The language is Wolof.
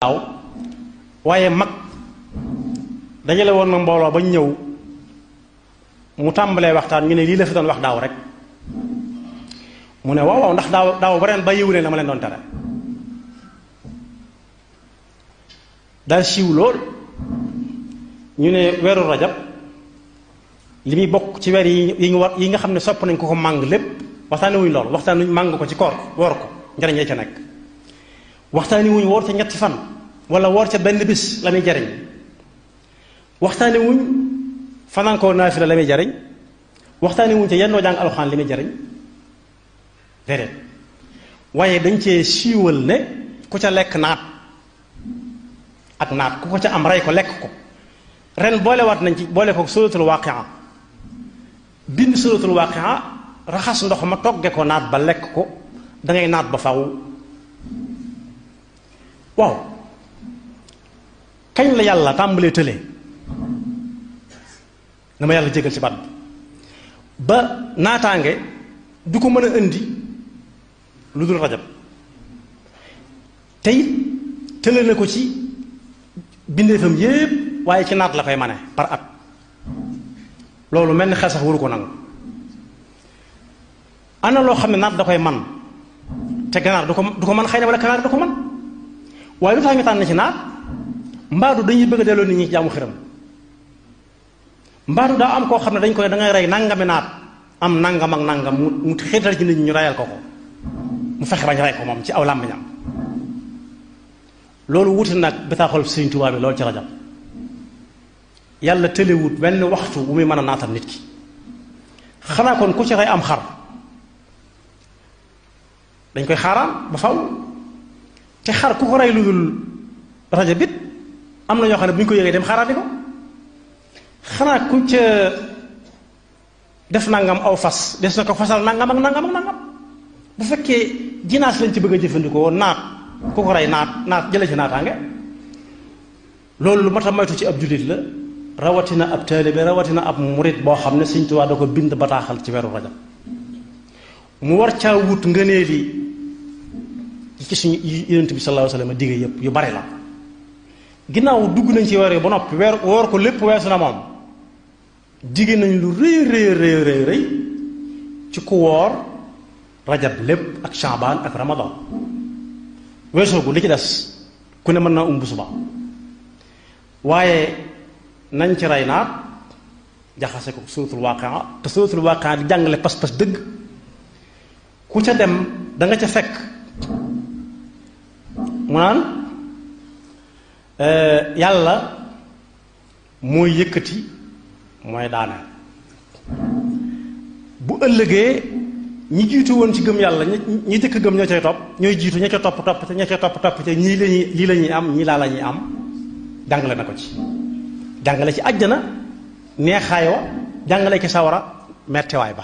daaw waaye mag dajale woon na mbooloo ba ñëw mu tàmbalee waxtaan ñu ne lii la fi doon wax daaw rek mu ne waaw waaw ndax daaw ba ren ba yiwu leen la ma leen doon tere daal siiw lool ñu ne weeru rajab li muy bokk ci weer yi nga xam ne sopp nañ ko ko màng lépp waxtaani wuñ lool waxtaani wuñ màng ko ci koor woor ko njariñ ya ca nekk waxtaani wuñ woor ca ñetti fan wala woor ca benn bis la muy jariñ waxtaani wuñ fanaan koo naafila la muy jariñ waxtaani wuñ ca yennoo jàng alxuraan li muy jariñ déedéet waaye dañ cee siiwal ne ku ca lekk naat ak naat ku ko ca am rey ko lekk ko ren boolewaat nañ ci boole ko suratul waaqia bind suratul waaqia raxas ndox ma togge ko naat ba lekk ko dangay naat ba faw waaw kañ la yàlla tàmbalee tële na ma yàlla jégal ci baat bi ba naataange du ko mën a indi lu dul rajab tey tële na ko ci bindeefam yépp waaye ci naat la koy mane par at loolu mel ni xel sax waru ko nangu ana loo xam ne naat da koy man te ganaar du ko man xëy na wala ganaar du ko man waaye lu tax ñu tànn ci naat mbaadu dañuy bëgg a delloo nit ñi ci jaamu xiram mbaadu daa am koo xam ne dañ koy da ngay rey nangami naat am nangam ak nangam mu xeetal ci nit ñi ñu reyal ko ko mu fexe bañ rey ko moom ci aw làmmiñam loolu wuti nag bataaxal Sëriñ Tuubaa bi loolu ci rajab yàlla tëlewut benn waxtu bu muy mën a naatal nit ki xanaa kon ku ci rey am xar dañ koy xaaraan ba faw te xar ku ko rey lu dul rajab it am na ñoo xam ne bu ñu ko yëgee dem xaaraati ko xanaa ku ca def nangam aw fas des na ko fasal nangam ak nangam ak nangam bu fekkee jinaas lañ ci bëgg a jëfandikoo naat ku ko rey naat jële ci naataange loolu lu mat a moytu ci ab jullit la rawatina ab taalibe rawatina ab murit boo xam ne Sëriñ Tuubaa da ko bind bataaxal ci weeru rajab mu war caa wut ngëneel yi ci suñu Yonent bi sallallahu alayhi wa sallam digge yëpp yu bari la ginnaaw dugg nañ ci weer yi ba noppi woor ko lépp weesu na moom digge nañ lu rëy ci ku woor rajab lépp ak shaabaan ak ramadan weesoo ko li ci des ku ne mën naa bu suba waaye nañ ci rey naat jaxase ko suratul waaqia te suratul waaqia di jàngale pas-pas dëgg ku ca dem da nga ca fekk mu naan yàlla mooy yëkkati mooy daaneel bu ëllëgee ñi jiitu woon ci gëm yàlla ñi jëkk gëm ñoo cay topp ñooy jiitu ña ca topp te ña ca topp te ñii lii la ñuy am ñii laa la ñuy am jàngale na ko ci jàngale ci àjjana neexaay wa jàngale ci sawara mettewaay ba